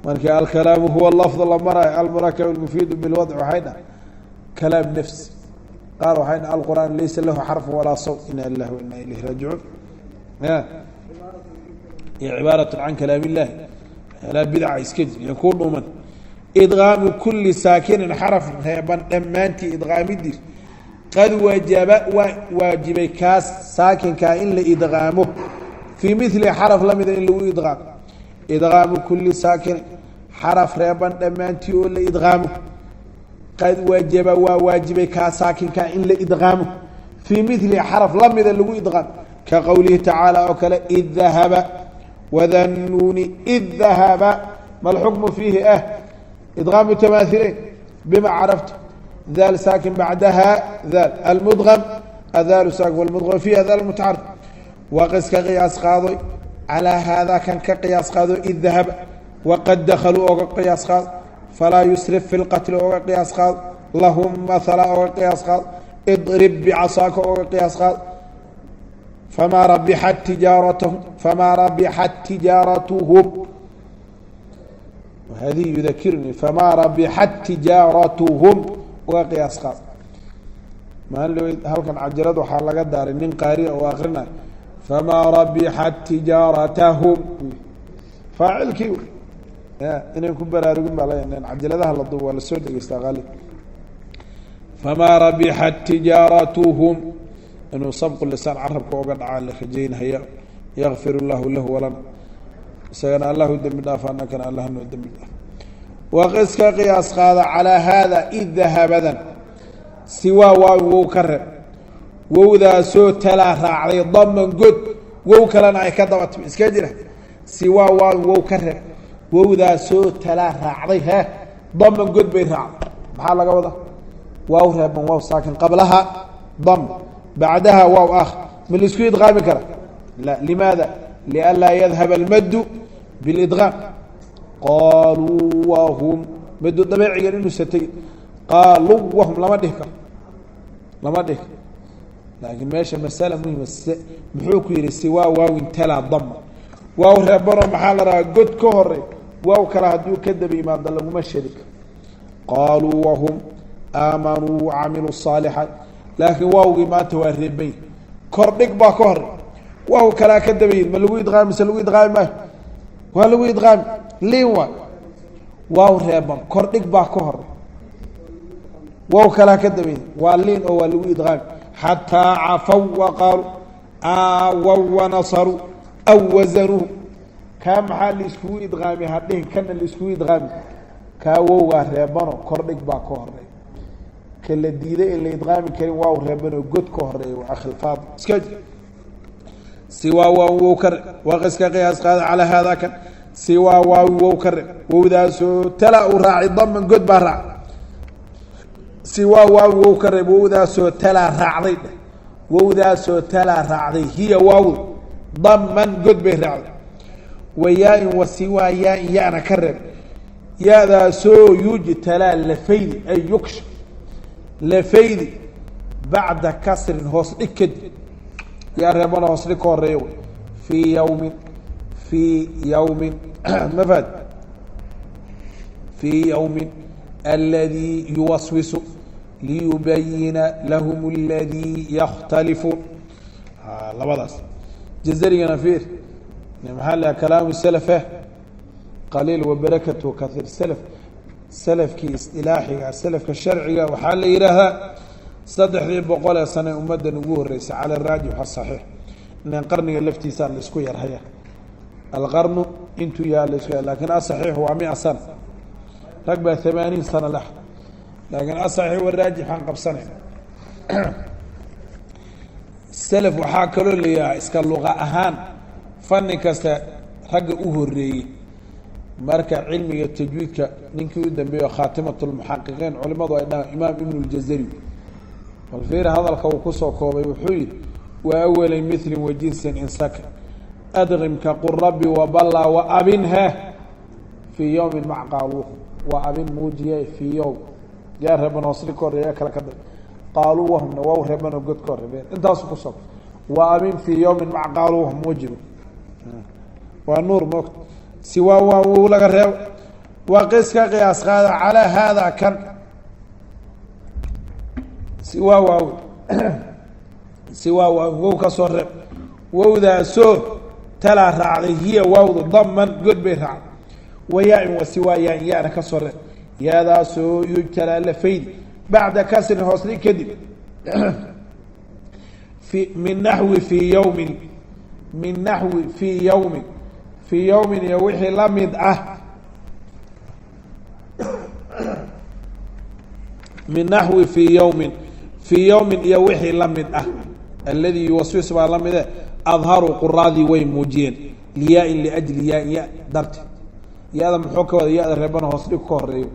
Markii alkalaamu huwa lafd la marayo almurakab almufiidu bilwadc, waxay dhaha kalaam nafsi. Qaar waxay dhaha alqur'aan laysa lahu xarfu walaa sawt. Ina lilahi wa ina ilayhi raajicuun. Ya iyo cibaarat can kalaam illahi, waxyaalaha bidaca iska jir iyo kuu dhuuman. Idqaamu kuli saakinin, xaraf reeban dhammaantii idqaamidiis, qad wajaba, waa waajibay kaas saakinkaa in la idqaamo, fii mili xaraf lamida in lagu idqaamo. Idqaamu kuli saakinin, xaraf reeban dhammaantii oo la idqaamo, qad wajaba, waa waajibay kaa saakinkaa in la idqaamo, fii mili xaraf lamida lagu idqaamo, ka qowlihi tacaala oo kale, id dahaba wadannuuni id dahaba. Ma alxukmu fiihi? Idqaamu tamaaileyn. Bima caraftu? Daal saakin bacdaha daal, almudqam adaalu saakin walmudqam fiiha daal mutaxarik. Waqis, ka qiyaas qaadoy, calaa haadaa kan ka qiyaas qaado, id dahaba waqad dakhaluu oga qiyaas qaado, falaa yusrif fi lqatli oga qiyaas qaado, lahum mahala oga qiyaas qaado, idrib bicasaaka oga qiyaas qaado, famaa rabixat tijaaratahum, famaa rabixat tijaaratuhum. Hadihi yudakirunii famaa rabixat tijaaratuhum uga qiyaas qaado. Maalin halkan cajalad waxaa laga daaray nin qaariya oo akrinayo famaa rabixat tijaaratahum, faacilkii ya inayn ku baraarugin baa la cajaladaha la duub waa lasoo dhegeystaa qaalib. Famaa rabixat tijaaratuhum, inuu sabqu lisaan carabka oga dhacaa la rajaynhaya. Yakfir llahu lahu walana, isagana Allahu dembi dhaafa, annakana Allah noo dembi dhaaf. Waqis, ka qiyaas qaada, calaa haada id dahabadan, siwaa waa wow ka reeb, wowdaasoo talaa raacday daman god, wow kalena ay ka daba timi. Iska jira, siwaa waa wow ka reeb, wowdaasoo talaa raacday daman god bay raacday. Maxaa laga wadaa? Waaw reeban, waaw saakin, qablaha dam, bacdaha waaw ma laisku idqaami kara? La. Limaada? Lianlaa yadhab almaddu bilidqaam. Qaaluu wahum, madu dabeecigan inuusa tegin, qaaluu wahum lama dhihi karo, lama dhihi karo. Laakiin meesha masala muhima muxuu ku yihi? Siwaa waawin talaa dama, waaw reebanoo maxaa la rabaa? God ka horey waaw kale hadduu ka daba yimaado laguma shadi karo, qaaluu wahum, aamanuu wacamiluu الصaalixaat. Laakiin waawgii maanta waa reebany. Kordhig baa ka horey, waaw kalaa ka dabayin. Ma lagu idqaami mise lagu idqaami maayo? Waa lagu idqaami. Liin waay, waaw reeban, kordhig baa ka horey, waaw kalaa ka dabayin, waa liin oo waa lagu idqaami. Xataa cafaw wa qaalu aawaw wanasaru aw wazanuuhu. Kaa maxaa laiskugu idqaami hadhihin, kana laiskugu idqaami. Kaa wowgaa reebano, kordhig baa ka horey. Ka la diiday in la idqaami karin waaw reebanoo god ka horeeya waa akhilfaad iska siwaa waaw wow ka re. Waqis ka qiyaas qaada calaa haadaa kan. Siwaa waawi wow ka re, wowdaasoo tala uu raaci daman, god baa raac. Siwaa waawi wow ka reeb, wowdaasoo talaa raacday dheh, wowdaasoo talaa raacday hiya waawd daman, god bay raacday. Wa yaa-in wa siwaa yaa-in, ya-na ka reeb, ya-daasoo yujtalaa lafaydi ay yuksha lafaydi bacda kasrin, hoos dhig kadib. Yaa reebana, hoos dhig ka horeeya wey. Fii yawmin, fii yawmin, ma fahad? Fii yawmin aladii yuwaswisu liyubayina lahum aladii yakhtalifuun. Labadaas jazarigana fiir. Maxaa la kalaamu salafe qaliil wabarakatu kaiir. Salaf, salafkii isdilaaxiga, salafka sharciga waxaa la yidhaahdaa 300 ee sane ummaddan ugu horreysay cala araajix asaxiix. Inan qarniga laftiisaa la isku yarhaya, alqarnu intuu yaha la isku yar, lakin asaxiix waa 100 sana, rag baa 80 sana lah, laakiin asaxiix waraajix aan qabsanayna. Salaf waxaa kaloo la yidhaha iska luqa ahaan fani kasta ragga u horeeyey. Marka cilmiga tajwiidka ninkii u dambeeyo khaatimat lmuxaqiqiin culimadu ay dhahaan Imaam Ibn Ljazari. Bal fiir hadalka uu kusoo koobay, wuxuu yihi: wa awali milin wa jinsin insaka adqimka qul rabbi waballa wa abinha fii yowmin mac qaaluuh wa abin muujiye fii yowm. Yaa reeban, hoosli ka horeeya, kale ka dar. Qaaluu wahumna waaw reeban oo god ka horreebeen. Intaasu kusoo wa abin fii yowmin mac qaaluuh muujiba waa nuur moogta. Siwaa waa wou laga reebo. Waa qis ka qiyaas qaada calaa haadaa kan. Siwaa waaw, siwaa waaw wow ka soo reeb, wowdaasoo talaa raacday hiya waawdu daman, god bay raacday. Wayaa-in wa siwaa yaa-in, ya-na ka soo reeb, yaadaasoo yujtalaa la faydi bacda kasrin, hoosli kadib. Fi min naxwi fii yawmin, min naxwi fii yawmin, fii yawmin iyo wixii la mid ah. Min naxwi fii yawmin, fii yawmin iyo wixii la mid ah, alladii yuwaswis baa la mide. Adharuu quraadii way muujiyeen liyaa-in liajli yaa-in, ya darti. Ya-da muxuu ka wada? Ya-da reebana, hoos dhig ka horeeyo,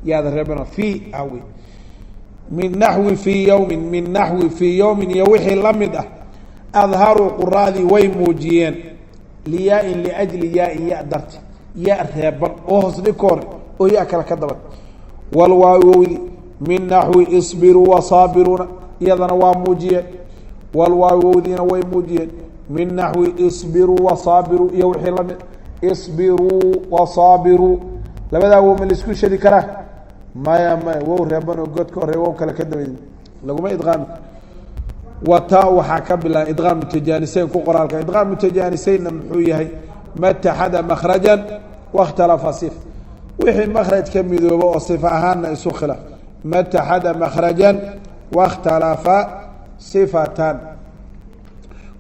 ya-da reebana fii awe. Min naxwi fii yawmin, min naxwi fii yawmin iyo wixii la mid ah, adharuu quraadii way muujiyeen liyaa-in liajli yaa-in, ya darti, ya reeban oo hoos dhig ka hore oo ya kale ka daban. Walwaawowdi min naxwi isbiruu wasaabiruuna iyadana waa muujiyeen. Walwaawowdiina way muujiyeen min naxwi isbiruu wasaabiruu iyo wixii lamid. Isbiruu wasaabiruu, labadaa wow ma laisku shadi karaa? Maya, maya. Wow reeban oo god ka horey, wow kale ka dabay, laguma idqaami. Wata waxaa ka bilaaba idqaam mutajaaniseyn ku qoraalka. Idqaam mutajaaniseynna muxuu yahay? Mataxada makhrajan wakhtalafa sif, wixii makhraj ka midooba oo sifa ahaanna isu khilaaf. Mataxada makhrajan wakhtalafa sifatan,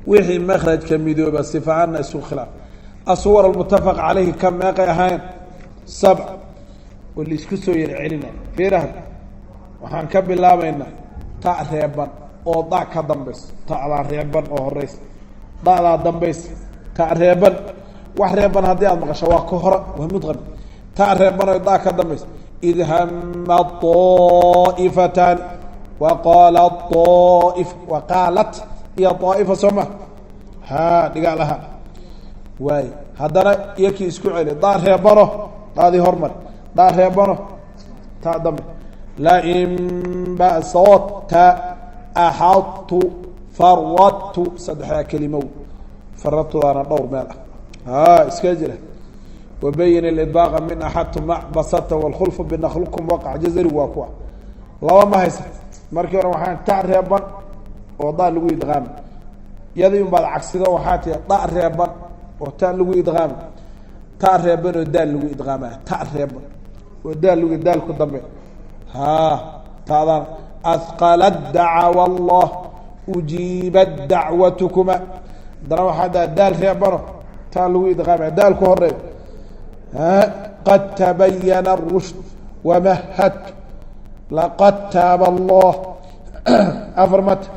wixii makhrajka midooba sifa ahaanna isu khilaaf. Asuwar almutafaq calayhi ka meeqay ahayn? Sabc oo laisku soo yar celinay. Fiirahan waxaan ka bilaabaynaa ta reeban oo da ka dambayso. Ta'daa reeban oo horeysa, da'daa dambaysa, ta reeban. Wax reeban haddii aad maqasho waa ka hora, waa mudqam. Ta reeban oo da ka dambaysa, id hama طaa'ifatan wa qaala aaif wa qaalat iyo aa'ifa, soo ma ha dhigaal ahaa waay. Haddana iyakii isku celi, daa reebano, daadii hormar, daa reebano, ta dambe. Lain basata axadtu faradtu, saddexdaa kelimow. Faradtudaana dhowr meel ah iska jira. Wabayin ilbaaqa min axadtu mac basata wاlkhulfu binaklukum waqac. Jazari waa kuwa laba ma haysa. Markii hore waxaan ta reeban oo daa lagu idqaami, Yadii un baad cagsido, waxaa tii da reeban oo ta lagu idqaama, ta reeban oo daal lagu idqaamaya, ta reeban oo daal lagu daal ku dambe. Ha taadaan ahqalat dacawa Allah ujiibat dacwatukuma. Haddana waxaa daa daal reebano taa lagu idqaamaya, daal ku horeey. Qad tabayana arushd wamahadtu laqad taaba Allah. Afar mata.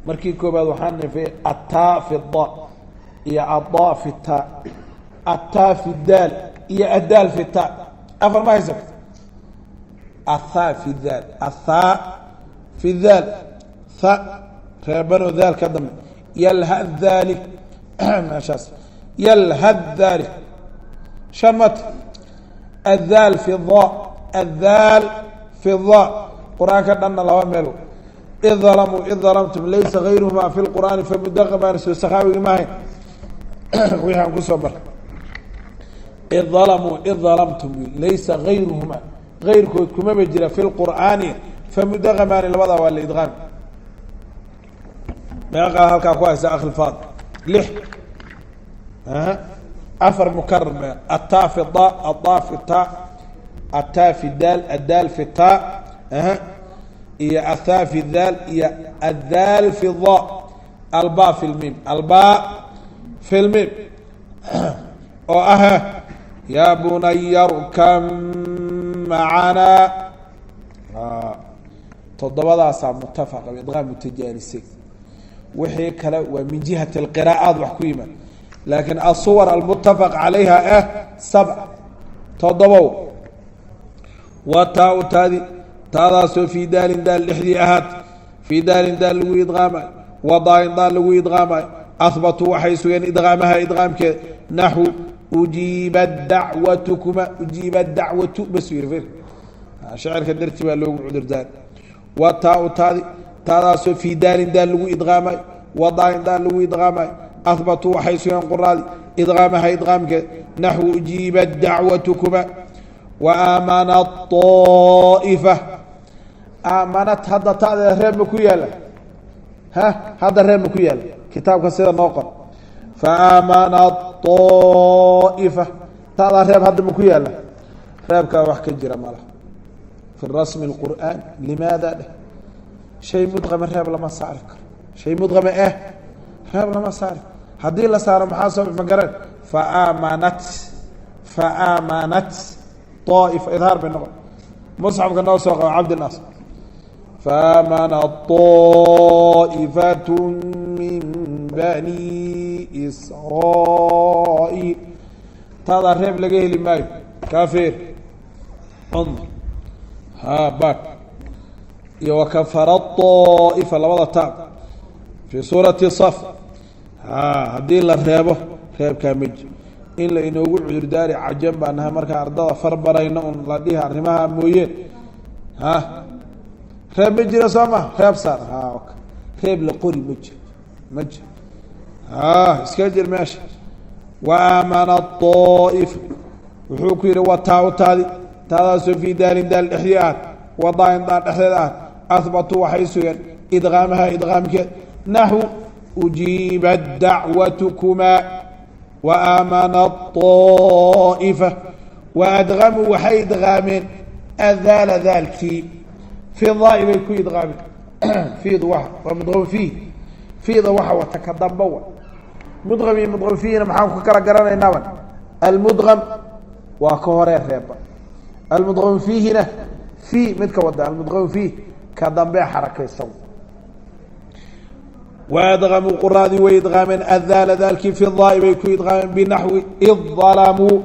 Markii koobaad waxaa nifay ataa fi da iyo adaa fi ta, ataa fi daal iyo adaal fi ta. Afar ma haysato. Athaa fi daal, athaa fi daal, tha reebanoo daal ka dambe, yalha dhalik meeshaas, yalha dhalik. Shan mata. Adhaal fi da, adhaal fi da. Qur-aanka dhanna laba meel, id dalamuu, id dalamtum, laysa gayruhuma fi lqur'aani famudaqamaan. Soo sakhaawigi maahayn wixii aan kusoo bar. Id dalamuu, id dalamtum, laysa gayruhuma, gayrkood kumaba jira fi lqur'aani famudaqamaani. Labadaa waa la idqaam. Meeqaa halkaa ku haysa akhi lfaad? Lix. Afar mukarar me: ataa fi da, adaa fi ta, ataa fi daal, adaal fi ta, iyo athaa fi daal iyo adhaal fi da, alba fi lmiim, alba fi lmiim oo ah yaa bunaya rkam macanaa. Toddobadaasaa mutafaqa idqaam mutajaanisay. Wixii kale waa min jihati alqiraa'aat wax ku yimaad, laakiin asuwar almutafaq calayha ah sabca, toddobow. Waa taa u taadi, taadaasoo fii daalin daal dhexdii ahaat, fii daalin daal lagu idqaamayo, wadaain daal lagu idqaamayo. Ahbatuu waxay sugeen idqaamaha, idqaamkeeda, naxwu ujiibat dacwatukuma. Ujiibat dacwatu bas yiri fir shacirka dartii baa loogu cudurdaar. Waa taa u taadi, taadaasoo fii daalin daal lagu idqaamayo, wadaain daal lagu idqaamayo. Ahbatuu waxay sugeen quraadi idqaamaha, idqaamkeeda, naxwu ujiibat dacwatukuma. Wa aamana طaa'ifa. Aamanat hadda ta'deeda reeb ma ku yaala? Ha, hadda reeb ma ku yaala kitaabka sida noo qor? Faamana طaa'ifa, ta'daa reeb hadda ma ku yaala? Reebkaa wax ka jira malaha fi rasmi اlqur'aan. Limaada dheh? Shay mudqama reeb lama saari karo. Shay mudqama eh reeb lama saari. Haddii la saaro maxaa soo ma garan? Faamanat, faamanat طaa'ifa idhaar bay noqon. Musxafka noo soo qaba cabdinaas. Faamana طaa'ifat min bani israa'iil. Taadaa reeb laga heli maayo. Kafir undur ha bak iyo wakafara طaa'ifa, labada taab fii suurati saf. Ha haddii la reebo reebkaa ma jiro. In la inoogu cudurdaari cajan baa nahay markaan ardada far barayno un la dhihi arrimaha mooyeen. Ha reeb ma jiro soo ma reeb saar. Ha reeb la qori ma jiro, ma jiro. Ha iska jir meesha. Wa aamana طaa'ifa wuxuu ku yidhi wa taa taadi, taadaasoo fii daalin daal dhexdii ahaad, wadaain daal dhexdeed ahaad. Ahbatuu waxay sugeen idqaamaha, idqaamkeed, naxwu ujiibat dacwatukumaa wa aamana طaa'ifa. Wa adqamuu waxay idqaameen adaala daalkii fi daai bay ku idqaameen. Fiidu waa waa mudqam fiih, fiida waxa wata ka damba wa mudqam iyo mudqam fiihina maxaan ku kala garanaynaaba? Almudqam waa ka horee reeba, almudqam fiihina fii midka wada, almudqam fiih ka dambee xarakaysan. Waadqamuu quraadii way idqaameen adaala daalkii fi daai bay ku idqaameen binaxwi id dalamuu,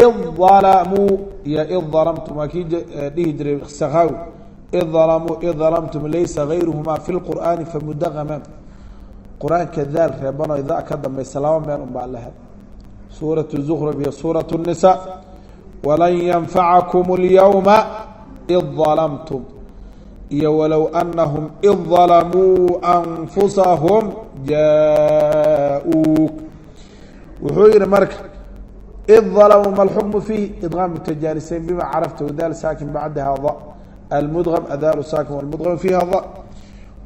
id dalamuu iyo id dalamtum. Waa kii dhihi jiray sakhawi id dalamuu, id dalamtum, laysa gayruhumaa fi lqur'aani famudaqamaan. Qur-aanka daal reebano da ka dambaysa laba meel un baa la hel: suuratu zukruf iyo suuratu الnisaa. Walan yanfacakum اlyawma id dalamtum iyo walow anahum id dalamuu anfusahum jaa-uuk. Wuxuu yihi marka id dalamuu ma alxukmu fiihi? Idqaam mutajaanisayn bima carafta wadaal saakin bacdaha da almudgam adaalu saakin walmudgam fiiha da.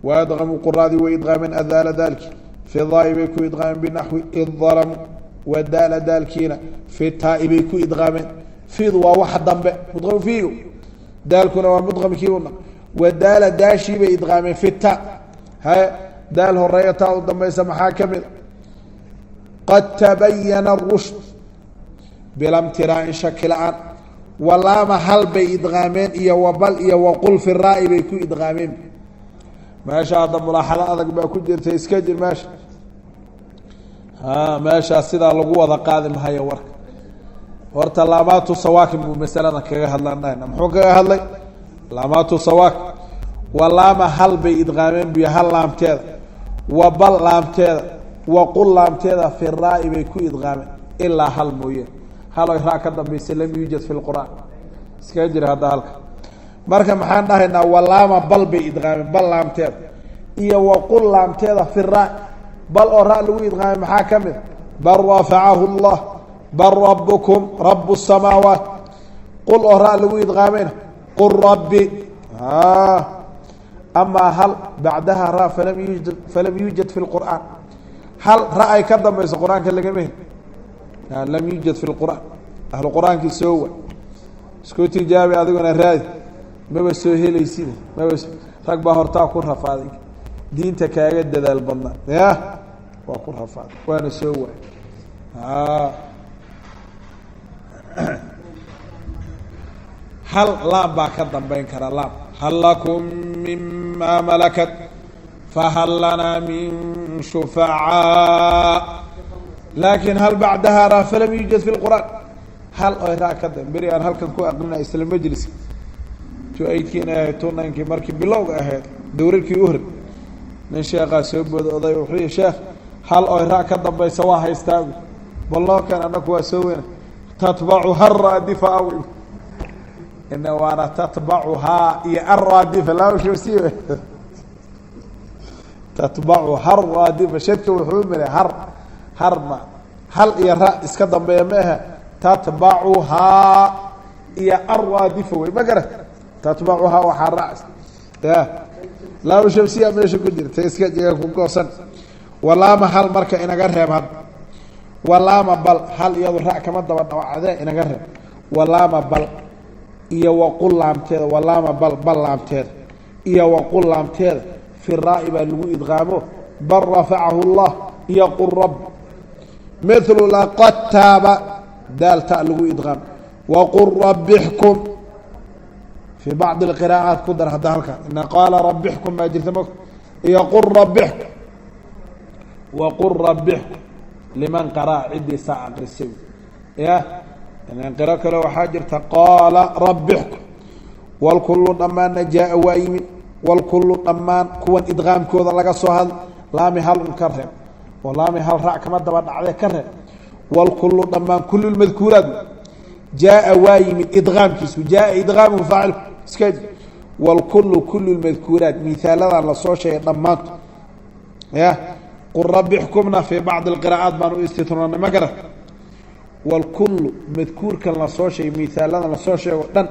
Waadqamuu quraadii way idqaameen adaala daalki fi daa'i bay ku idqaameen binaxwi id dalamu. Wadaala daalkiina fi taa'i bay ku idqaameen. Fiidu waa waxa dambe mudqam fiigu, daalkuna waa mudqamkii una. Wadaala daashii bay idqaameen fi ta. Haye daal horeeya taa u dambaysa maxaa ka mid a? Qad tabayana arushd bilamtiraa'in shaki la-aan. Walaama hal bay idqaameen iyo wabal iyo waqul fi raa'i bay ku idqaameen. Meesha hadda mulaaxado adag baa ku jirta, iska jir meesha. A meeshaas sidaa lagu wada qaadi mahayo warka. Horta laamaatu sawaakin buu masaladan kaga hadlanayna. Muxuu kaga hadlay? Laamaatu sawaakin. Walaama hal bay idqaameen biyo hal laamteeda, wabal laamteeda, waqul laamteeda fi raa'i bay ku idqaameen ilaa hal mooye. Hal oy raa ka dambaysa lam yuujad fi lqur'aan. Iskaga jira hadda halka. Marka maxaan dhahaynaa? Walaama bal bay idqaameen, bal laamteeda iyo waqul laamteeda fi raa. Bal oo ra lagu idqaamay maxaa ka mid? Bal rafacahu llah, bal rabukum rabu samaawaat. Qul oo ra lagu idqaamayna qul rabbi. Amaa hal bacdaha ra falam yuujad fi lqur'aan. Hal ra ay ka dambayso qur-aanka lagama hel, lam yuujad fi lqur'aan. Ahlu qur-aankii soo wa isku tijaabi adiguna raadi, maba soo helaysid. Maba rag baa hortaa ku rafaaday, diinta kaaga dadaal badnaa ya waa ku rafaaday waana soo waay. Hal laam baa ka dambeyn kara laam. Hal lakum mima malakat fahal lanaa min shufacaa, laakin hal bacdaha raa falam yuujad fi lqur'aan. Hal oy raa ka dambe beri aan halkan ku aqrinay isla majliska 2 8-kii inay ahayd, 2 9-kii markii bilowga ahayd dowrarkii u hor, nin sheekaa soo booda oday wuxuu yihi sheekh hal oy ra ka dambaysa waa haystaa, bal noo kan annaku waa soo weyna. Tatbacuha araadifa aw ina waana tatbacuhaa iyo araadifa laamshasi tatbacuha araadifa. Shadka wuxuu maray har harma hal iyo ra iska dambeeya ma ahe, tatbacuhaa iyo araadifa wey ma garat. Tatbacuhaa waxaa raac ya laam shamsiya meesha ku jirta iska jiga ku goosan. Walaama hal marka inaga reeb had. Walaama bal hal iyadu ra kama daba dhawacdee inaga reeb. Walaama bal iyo waqul laamteeda, walaama bal bal laamteeda iyo waqul laamteeda fi raa'i baa lagu idqaamo bal rafacahu llah iyo qul rabb. Mithlu laqad taaba daal ta lagu idqaam waqul rabbixkum fii bacdi alqiraa'aat ku dar hadda halka ina qaala rabbixkum baa jirta mog iyo qul rabbixkum. Waqul rabbixkum liman qara'a ciddii saa aqrisay ya ilan qiro kale waxaa jirta qaala rabbixkum. Walkullu dhammaanna jaa waa yimid. Walkullu dhammaan kuwan idqaamkooda laga soo hadl laami hal un ka reeb oo laami hal raac kama daba dhacdee ka reeb. Walkullu dhammaan kullu lmadkuuraat jaaa waa yimid idqaamkiisu jaaa idqaamuhu faacilku iska. Walkullu kullu lmadkuuraat mihaaladan lasoo sheegay dhammaanto ya qul rabbixkumna fii bacdi alqiraa'aat baan u istitnoonay ma garat. Walkullu madkuurkan lasoo sheegay mihaaladan lasoo sheego dhan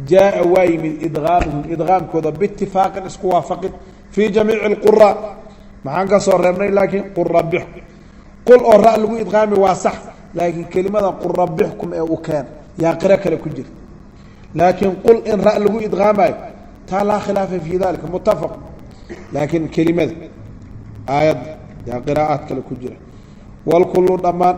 jaaa waa yimid idqaamuhum idqaamkooda biitifaaqin isku waafaqin fii jamiici alquraa. Maxaan ka soo reebnay? Laakiin qul rabbixkum qul oo ra lagu idqaami waa sax, laakiin kelimada qul rabbixkum ee uu keena yaa qiro kale ku jirta. Laakiin qul in ra lagu idqaamayo taa laa khilaafa fii dalika mutafaq, laakiin kelimada aayadda yaa qiraa'aad kale ku jira. Walkullu dhammaan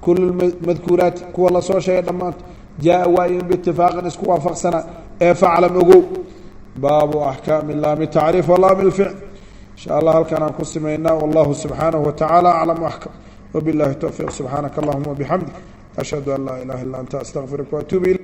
kullu madkuuraati kuwa lasoo sheegay dhammaanto jaaa waa yimid biitifaaqin isku waafaqsanaa ee faclam ogow. Baabu axkaami laami tacriif walaami lficl insha allah halkaan aan ku simaynaa. Wallahu subxaanahu watacaala aclam axkam wabillahi towfiiq. Subxaanaka allahuma wabixamdik ashhadu an laa ilaha illa anta astaqfiruka waatuubu ilayk.